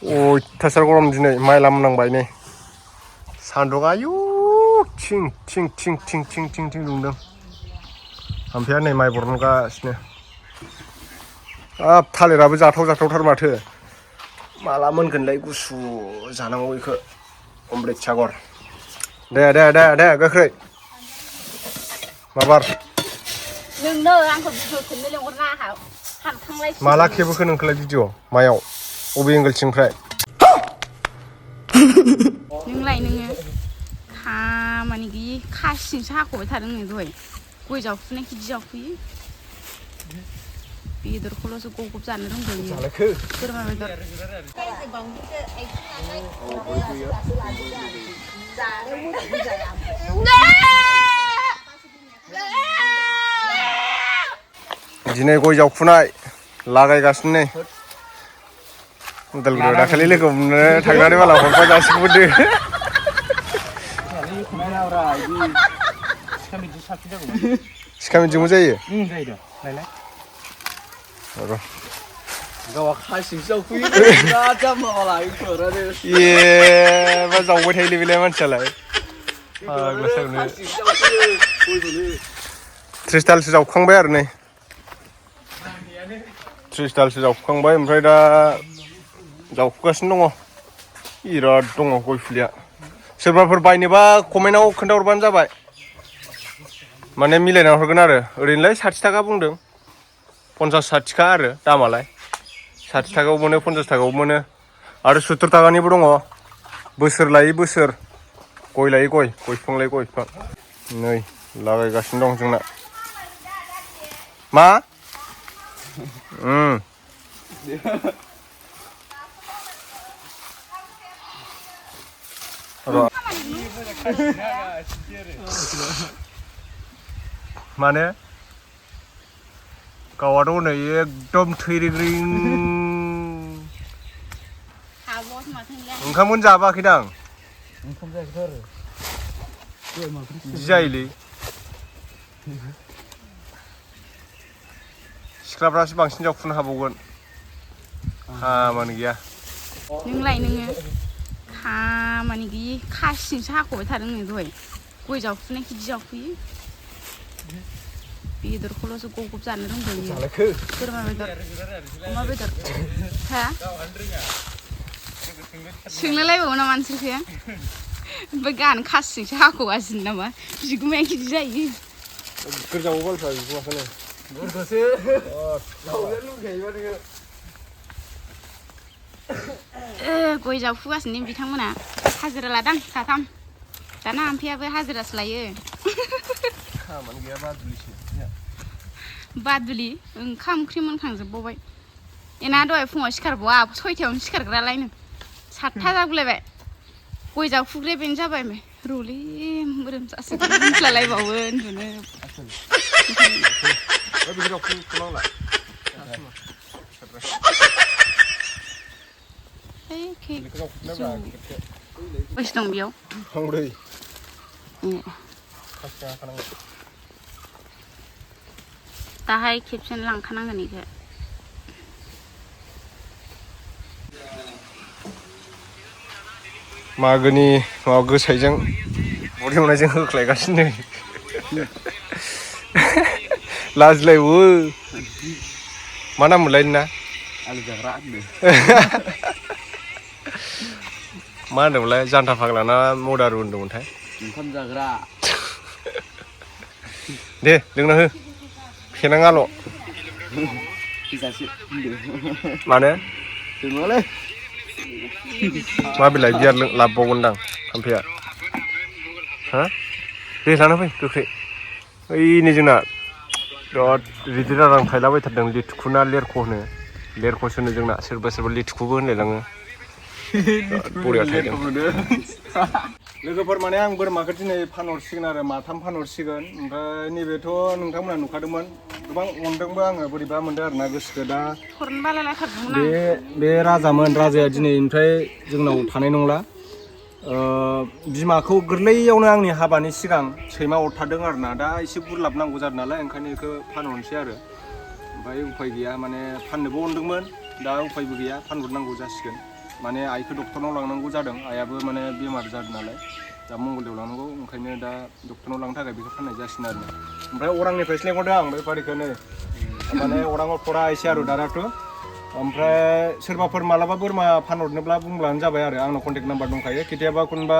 अयथासार गरम दिनै माइ लामनांबाय नै सान्दुंआ आयु थिं थिं थिं थिं थिं थिं थिं दुंदों ओमफ्राय नै माइ बरनगासिनो हाब थालिराबो जाथाव जाथावथार माथो माला मोनगोनलाय गुसु जानांगौ बेखौ अमृत सागर दे गोख्रै माबार नोंनो आंखौ भिडिअ खेबनो लेंहरना हानखांलाय माला खेबोखो नोंखौलाय भिडिअ मायाव अबे एंगेलथिंनिफ्राय नोंलाय नोङो खामानि गैयि खासिजोंसो हाख'बाय थादों नों दहाय गय जावफुनाय खिदि जावफुयो बेदरखौल'सो गब जानो रोंबायो बोरमा बेदर दिनै गय जावफुनाय लागायगासिनो नै उदालगुरियाव दाखालि लोगो मोननो थांनानै माला हरफा जासिगौमोन सिखा मिदिंबो जायो गावा खासिंसो जावफैयो बिराद जाम्बा मालाय फोरानो मा जावबाय थायोलै बेलाय मानसियालाय 30 दालसो जावखांबाय आरो नै 30 दालसो जावखांबाय ओमफ्राय दा जावफुगासिनो दङ बिराद दङ गय फुलिया सोरबाफोर बायनोबा कमेन्टआव खोन्थाहरबानो जाबाय माने मिलायना हरगोन आरो ओरैनोलाय 60 थाखा बुंदों 50-60 आरो दामालाय 60 थाखायाव मोनो 50 थाखायाव मोनो आरो 70 थाखानिबो दङ बोसोर लायै बोसोर गय लायै गय बिफां लायै गय बिफां नै लागायगासिनो दं जोंना मा माने गावाथ' नै एकदम थैरिग्रिं ओंखामखौनो जाबाखैदां ओंखाम जायाखैथ' आरो बिदि जायोलै सिख्लाफ्रासो बांसिन जावफुनो हाबावगोन खामानि गैया नोंलाय नोङो खामानि गैयि खासिजोंसो हाख'बाय थादों नों दहाय गय जावफुनाय खिदि जावफुयो बेदरखौल'सो गब जानो रोंबायो बोरमा बेदर अमा बेदर हा सोंलायलायबावो नामा नोंसोरखो ओमफ्राय गान खासिजोंसो हाख'गासिनो नामा बिगुमाया खिदि जायो गोरजावबालफ्रा बिगुमाखौनो गोरखौसो जावनो लुगैयोबा नोङो गय जावफुगासिनो बिथांमोना हाजिरा लादां साथाम दाना आमफैयाबो हाजिरासो लायो खामानि गैया बादुलिसो बादुलि ओंखाम ओंख्रि मोनखांजोबबावबाय एना दहाय फुङाव सिखारबावा 6थायावनो सिखारग्रालायनो 7था जागुलायबाय गय जावफुग्राया बेनो जाबाय रलै मोदोम जासो उन्दुलायबावो उन्दुनो बेसे दं बेयाव दाहाय खेबसेनो लांखानांगोन बेखौ मागोनि माबा गोसायजों बरि एवनायजों होख्लायगासिनो लाजिलायबो मा नाम मोनलाय नोंना आलु जाग्रा मा होनदोंमोनलाय जान्था फाग्लाना मदारु होनदोंमोनथाय ओंखाम जाग्रा दे लोंना हो फेनाङाल' मानो जोंनालाय मा बिलाइ बियार लाबोबावगोनदां थाम्फैया हा दे लाना फै गोख्रै ओइ नै जोंना बिराद रिदि रारां थायलाबायथारदों लिथुखुना लेरख' होनो लेरख'सो होनो जोंना सोरबा सोरबा लिथुखुबो होनलायलाङो बरिया थायदों लोगोफोर माने आं बोरमाखौ दिनै फानहरसिगोन आरो माथाम फानहरसिगोन ओमफ्राय नैबेथ' नोंथांमोना नुखादोंमोन गोबां अनदोंबो आङो बोरैबा मोनदों आरोना गोसोखौ दा बे राजाया दिनैनिफ्राय जोंनाव थानाय नंला बिमाखौ गोरलैयावनो आंनि हाबानि सिगां सैमा अरथारदों आरोना दा एसे बुरलाब नांगौ जादों नालाय ओंखायनो बेखौ फानहरनोसै आरो ओमफ्राय उफाय गैया माने फाननोबो अनदोंमोन दा उफायबो गैया फानहरनांगौ जासिगोन माने आइखौ डक्टरनाव लांनांगौ जादों आइयाबो माने बेमार जादों नालाय दा मंगलदैयाव लांनांगौ ओंखायनो दा डक्टरनाव लांनो थाखाय बेखौ फाननाय जासिगोन आरो ओमफ्राय अरांनिफ्रायसो लेंहरदों आं बेफारिखौ नै माने अराङाव फरा एसे आरो दादाथ' ओमफ्राय सोरबाफोर मालाबा बोरमा फानहरनोब्ला बुंब्लानो जाबाय आरो आंनाव कन्टेक्ट नाम्बार दंखायो केতিয়াबा কোনোবা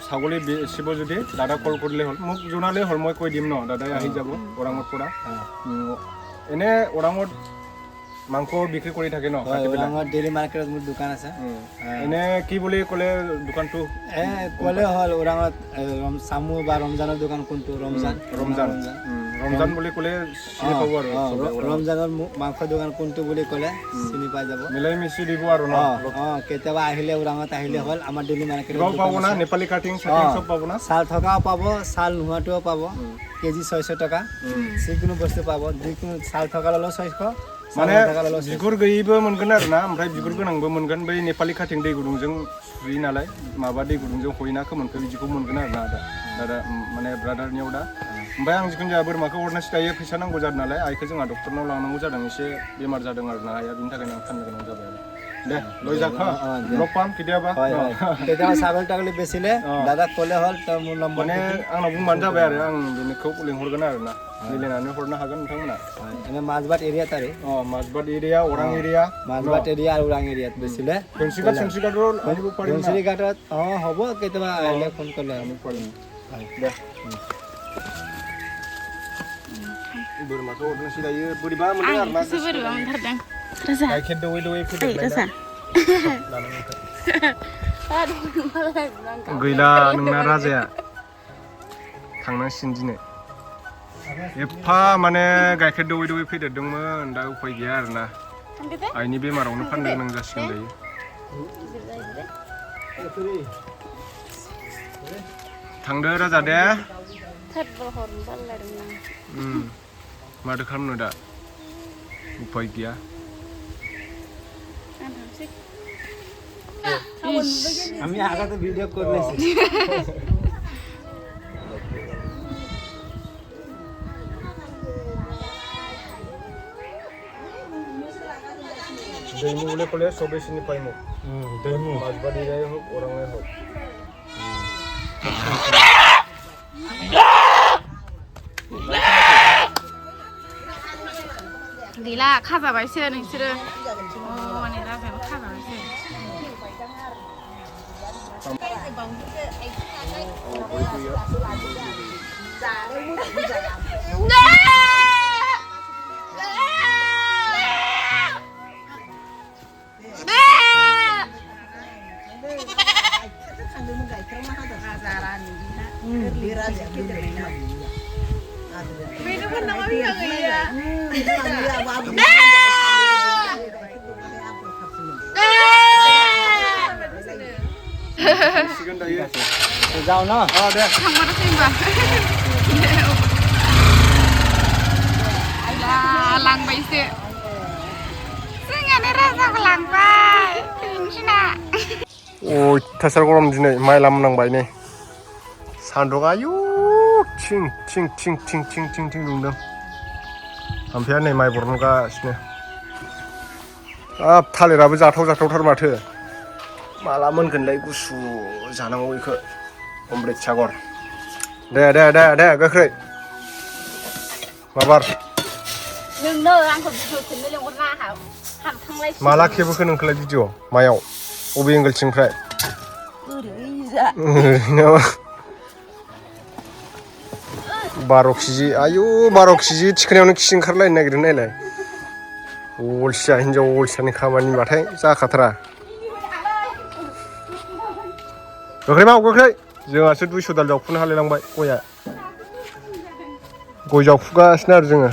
ছাগলী বেচিব যদি দাদা কল কৰিলে হ'ল মোক জনালে হ'ল মই কৈ দিম ন দাদাই আহি যাব ওৰাঙৰ পৰা এনে ওৰাঙত মাংস বিক্ৰী কৰি থাকে ন ওৰাঙত ডেইলি মাৰ্কেটত মোৰ দোকান আছে এনে কি বুলি ক'লে দোকানটো ক'লে হ'ল ওৰাঙত চামু বা ৰমজানৰ দোকান কোনটো ৰমজান বুলি ক'লে চিনি পাব আৰু ৰমজানৰ মাংসৰ দোকান কোনটো বুলি ক'লে চিনি পাই যাব মিলাই মিছি দিব আৰু ন কেতিয়াবা আহিলে ওৰাঙত আহিলে হ'ল আমাৰ ডেইলি মাৰ্কেটত পাব না নেপালী কাটিং চব পাব না চাল থকাও পাব চাল নোহোৱাটোও পাব কেজি 600 টকা যিকোনো বস্তু পাব যিকোনো চাল থকা ল'লেও 600 माने बिगुर गैयैबो मोनगोन आरो ना ओमफ्राय बिगुर गोनांबो मोनगोन बै नेपालि काटिं दै गुदुंजों सुयो नालाय माबा दै गुदुंजों हयना खोमोनखौ बिदिखौ मोनगोन आरो ना दादा माने ब्रादारनियाव दा ओमफ्राय आं जिखुनु जाया बोरमाखौ हरनोसो दायो फैसा नांगौ जादों नालाय आइखौ जोंहा डक्टरनाव लांनांगौ जादों एसे बेमार जादों आरो ना आइया बिनि थाखायनो आं फाननो गोनां जाबाय आरो दे লৈ যাক লগ পাম কেতিয়াবা ছাগলী টাগলী বেচিলে দাদা ক'লে হ'ল তই মোৰ নম্বৰ माने आंनाव बुंबानो जाबाय आरो आं बेनिखौ लिंहरगोन आरो ना मिलायनानै हरनो हागोन नोंथांमोना एने माजबाट एरिया तारे माजबाट एरिया ওৰাং एरिया माजबाट एरिया আৰু ওৰাং এৰিয়াত বেচিলে ফেঞ্চিঘাটত আহিব পাৰিম না ফেঞ্চিঘাটত হ'ব কেতিয়াবা আহিলে ফোন কৰিলে আমি পাৰিম दे बोरमाखौ हरनोसै दायो बोरैबा मोनदों आरो ना बोरैबा मोनथारदों गाइखेर दौयै दौयै फेदेरनाय गैला नोंना राजाया थांनांसिगोन दिनै एफा माने गाइखेर दौयै दौयै फेदेरदोंमोन दा उफाय गैया आरो ना आइनि बेमारावनो फाननो गोनां जासिगोन दायो थांदो राजा दे माथो खालामनो दा उफाय गैया আমি আগাতে ভিডিও করলেছি दैमु बोले कले सबे सिनि पाइमु दैमु माजबादि जाय होक ओरांनाय होक गैला खाजाबायसो नोंसोरो माने राजानो खाजाबायसो जाओ ना दे थांमारसै होनबा लांबायसो जोंहानो राजाखौ लांबाय नोंसिना अयथासार गरम दिनै माइ लामनांबाय नै सान्दुंआ आयु थिं थिं थिं थिं थिं थिं थिं दुंदों ओमफ्राय नै माइ बरनगासिनो हाब थालिराबो जाथाव जाथावथार माथो माला मोनगोनलाय गुसु जानांगौ बेखौ अमृत सागर दे दे दे दे गोख्रै माबार नोंनो आंखौ भिडिअ खेबनो लेंहरना हानखांलाय माला खेबोखो नोंखौलाय भिडिअ मायाव अबे एंगेलथिंफ्राय ओरैनो 12 केजि आयु 12 केजि थिखोनायावनो खि ओंखारलायनो नागिरदों नायलाय अलसिया हिनजाव अलसियानि खामानिबाथाय जाखाथारा गोख्रै माव गोख्रै जोंहासो 200 दाल जावफुनो हालायलांबाय गया गय जावफुगासिनो आरो जोङो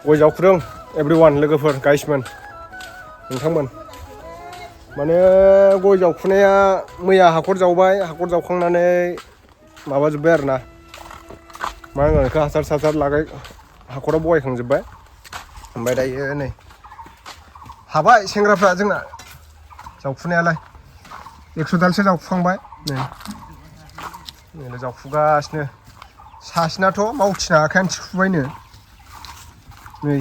गय जावफुदों एभ्रिवान लोगोफोर गाइसमोन नोंथांमोन माने गय जावफुनाया मैया हाखर जावबाय हाखर जावखांनानै माबाजोब्बाय आरो ना मा होनो बेखौ हासार सासार लागाय हाखराव बहायखांजोब्बाय ओमफ्राय दायो नै हाबाय सेंग्राफ्रा जोंना जावफुनायालाय 100 दालसो जावफुखांबाय नै जावफुगासिनो सासेनाथ' मावथिनो आखायानो थिफुबायनो नै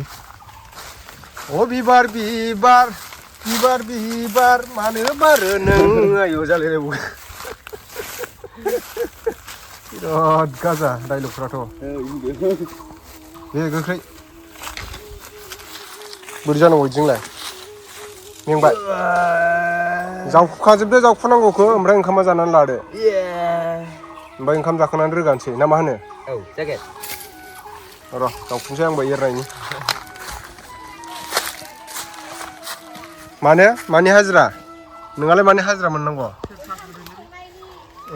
अ बिबार बिबार बिबार बिबार मानो बारो नों आयौ जालायलायबावो बिराद गाजा डाइलगफ्राथ' बे गोख्रै बोरै जानांगौ बिदिजोंलाय मेंबाय जावखुखाजोबदो जावखुनांगौखौ ओमफ्राय ओंखामा जानानै लादो ओमफ्राय ओंखाम जाखांनानै रोगानोसै ना मा होनो औ जागोन र' जावखुनोसै आंबो एरनायनि मानि हाजिरा नोंहालाय मानि हाजिरा मोननांगौ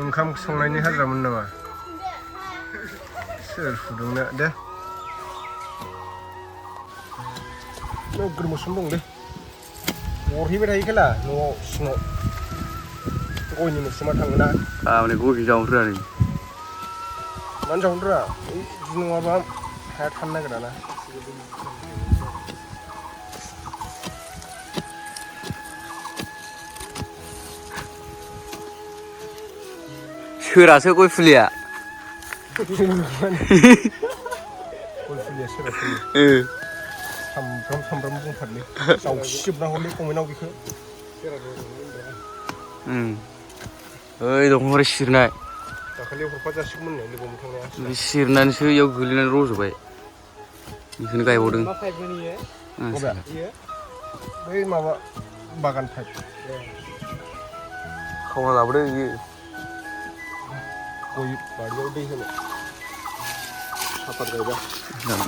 ओंखाम संनायनि हाजिरा मोन नामा सोर फुदुंनो दे नोगोर मोसौम दं दे अरहैबाय थायो खेला न'आव सिङाव गयनि मोसौमा थाङोना माने गय जावनो रोङा नै मानो जावनो रोङा बिदि नङाबा हाया थानो नागिरा ना सोरासो गय फुलिया गय फुलिया सोरासो सामब्राम बुंथारलै जावसिजोबना हरलै कमेन्टआव बेखौ ओइ दंफांनिफ्राय सिरनाय दाखालि हरफा जासिगौमोन नो लोगो मोनथांनाया बे सिरनानैसो इयाव गोलैनानै रज'बाय बेखौनो गायबावदों बै माबा बागान टाइप खावना लाबोदो बियो गय बारियाव दै होनो साफात गायबा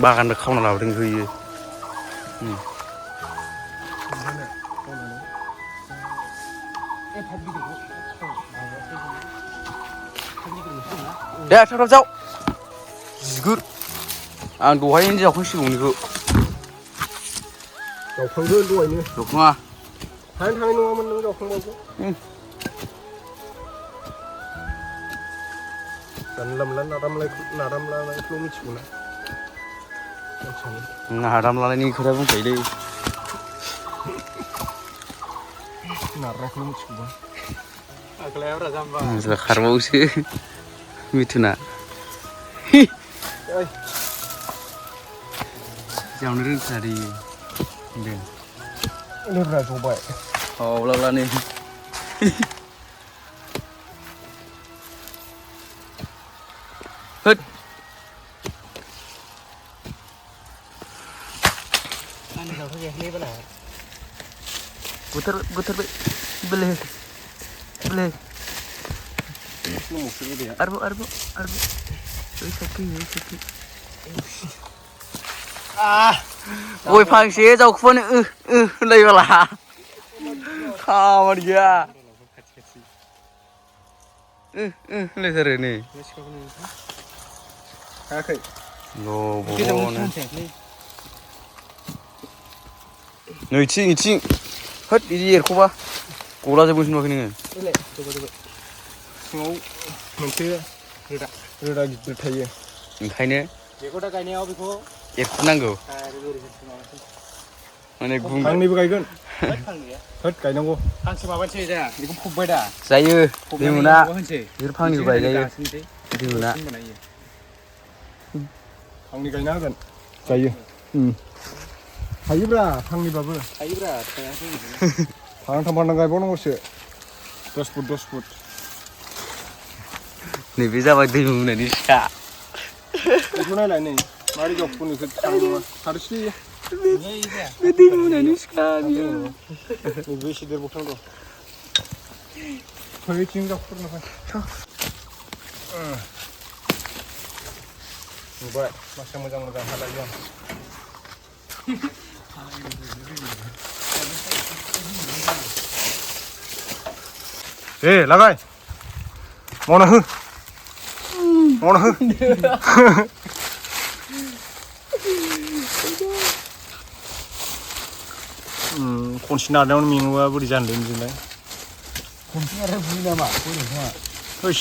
बागाननिफ्राय खावना लाबोदों बेखौ इयो दे थाब थाब जाव जिगुर आं दहायनो जावखांसिगौमोन बेखौ जावखांदो दहायनो जावखाङा थांनो थांनाय नङामोन नों जावखांबाबो जानला मोनला नादामलानायखौल' मिथिगौ ना नादाम लानायनि खोथा बुंखायोलै नारनायखौल' मिथिगौबा खारबावोसो मिथुना जावनो रोंथारादे दे लेब्रा जबाय हावलालानै होद बोथोरबाय बेले आरोबाव गय फांसे जावखुबानो होनलायबाला खामानि गैया होनलायथारो नै हायाखै नैथिं होद बिदि एरख'बा गलाजोबगोनसो नुवाखै नोङो सिङाव मोनसे रोदा गिदिर थायो ओंखायनो बेखौ दा गायनायाव बेखौ एरखुनांगौ माने फांनैबो गायगोन होद गायनांगौ फांसे माबानोसै दा बेखौ फबबाय दा जायो दै मोना होनसै बिसोर फांनैबो गायजायो दै मोना फांनै गायना होगोन जायो थायोब्रा फांनैबाबो थायोब्रा थायाखै फांथाम गायबावनांगौसो 10 फुट नैबे जाबाय दै मोननायनि सिखा बेखौ नायलाय नै मारै जावखुनोसो थाङो नङा हारसि बे दै मोननायनि सिखा बियो नैबे एसे देरबावथां र' फैथिं जावखुनो फै नुबाय मासे मोजां हालायो आं लागाय मावना हो खनसे नारनायावनो मेङोबा बोरै जानोलै बिदिलाय खनसे आरो बुयो नामा होस